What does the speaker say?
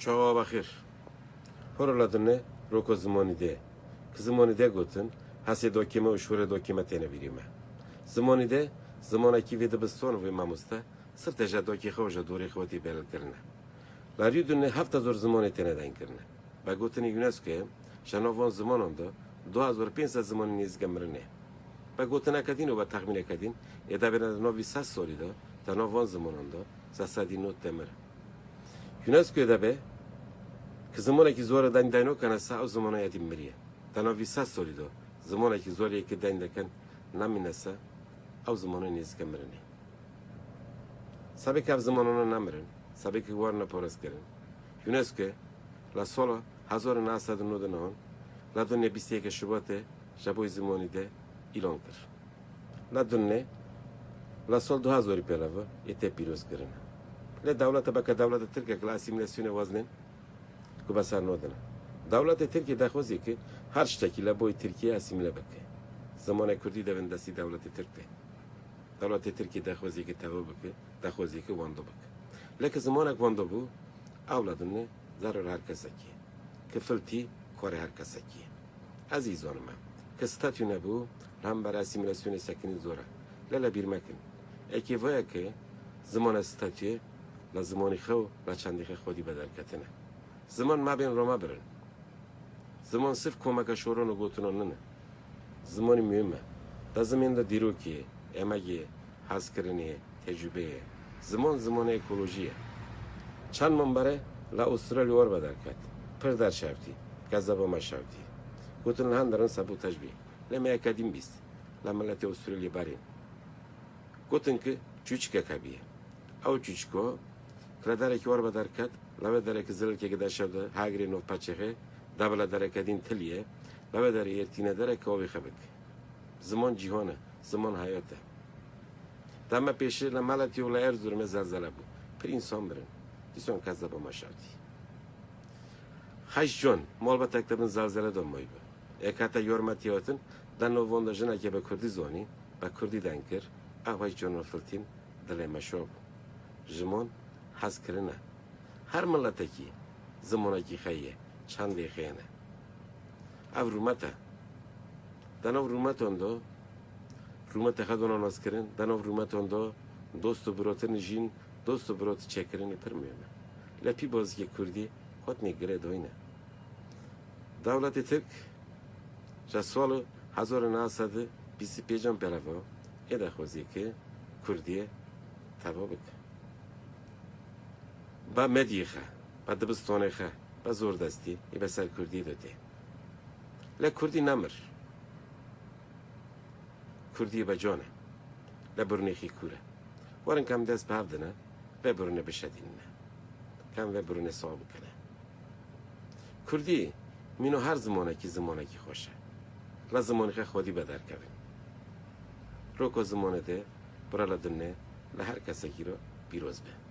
Çawa bexêr. Horo la dinê roko zimanî dê. Ki zimanî dê gotin, hesê dokê me û şorê dokê me têne bîrî me. Zimanî dê, zimanekî vê dibistan û vê mamoste sirtê je dokê xwe û je dorê xwe tê belilkirine. La rî dinê 7000 zimanê têne dengkirine. Be gotinê UNESCOyê ji nav van zimanan de 2500 zimanê nêzîke mirinê. Be gotineke dîn û be texmîneke dîn ê debêne di nav vî sed salî de di nav van zimanan de 90 tê mirin. UNESCOyê de be ki zimanekî zor e deng daynokene se ew zimana yedî miriye. Di nav vî sed salî de zimanekî zor yê ki deng dekin nemîne se ew zimanê nêzîke mirinê. Sebê ki ev zimanana nemirin, sebê ki warine parêzkirin. UNESCOyê la sala 1999 la dunê 21 Şubatê ji bo zimanî de îlan kir. La dunê la sal 2000 pêleve ê tê pîroz kirine. Lê dewleta beke dewleta Tirkiye ki li asîmîlasyonê weznên ku beser nadine. Dewletê Tirkiye dexwazî ki her ştekî li boy Tirkiye asîmîle bike. Zimanê Kurdî devin destî dewletê Tirk tê. Dewletê Tirkiye dexwazî ki tevo bike, dexwazî ki wando bike. Lê ki zimanek wando bû, ew la dunê zarar her kesekî. Ki filtî karê her kesekî. Ez î zanim e. Ki statü nebû, li hember asîmîlasyonê sekinî zor e. Lê le bîr mekin. Ekê vaya ki zimane statüyê la zimanî xew la çendî xe xwedî bederketine. Ziman mebên roma birin. Ziman sirf komeke şoran û gotinan nine. Zimanî muhim e. Da zimên de dîrokê, emegê, hezkirinê, tecrübeyê. Ziman zimanê ekolojî ye. Çend man bere la Avustralya war bederket. Pir der şewtî. Kezeba me şewtî. Gotin li henderin sabotaj bî. Lê me yeke dîn bîst. La miletê Avustralya berên. Gotin ki çûçikek hebîye. Ew çûçiko kile derekî war bederket, la wê derekî zililkekî der şew de hegirê nov peçexê, debile dereke dîn tiliyê, la wê derê êrtîne dereke avê xwe bike. Ziman cîhan e, ziman heyat e. Deme pêşê li Meletî û li Erzurumê zelzele bû. Pir însan mirin. Dîsan kezeba me şewtî. Xeş can, malbatek di bin zelzele de mayî bû. Êk hete yarmetî hatin, de nav wan de jinekê bi Kurdî zanî, bi Kurdî deng kir, ew heş canan filtîn, dilê me şa bû. Ziman hez kirin e. Her miletekî zimanekî xwe ye, çendê xwe ne. Ev rûmet e. De nav rûmetan de rûmetê xwe dana naskirin, de nav rûmetan de dost û birati nijîn, dost û birati çêkirinê pir muhim e. Lê pî bazikê Kurdî xwetinê girê dayîne. Dewletê Tirk ji sala 1925 an pêleva ê dexwazî ki Kurdiyê teva bike. Be medyê xwe, be dibistanê xwe, be zordestî ê be ser Kurdiyê de tê. Lê Kurdî nemir. Kurdiyê be can e. Le birûnê xî kûr e. Werin kem dest bi hev dine, vê birûnê bişedînine. Kem vê birûnê sax bikine. Kurdî mîno her zimanekî zimanekî xweş e. Le zimanê xwe xwedî be derkevin. Roko zimanê dê bira li dinê li her kesekî re pîroz be.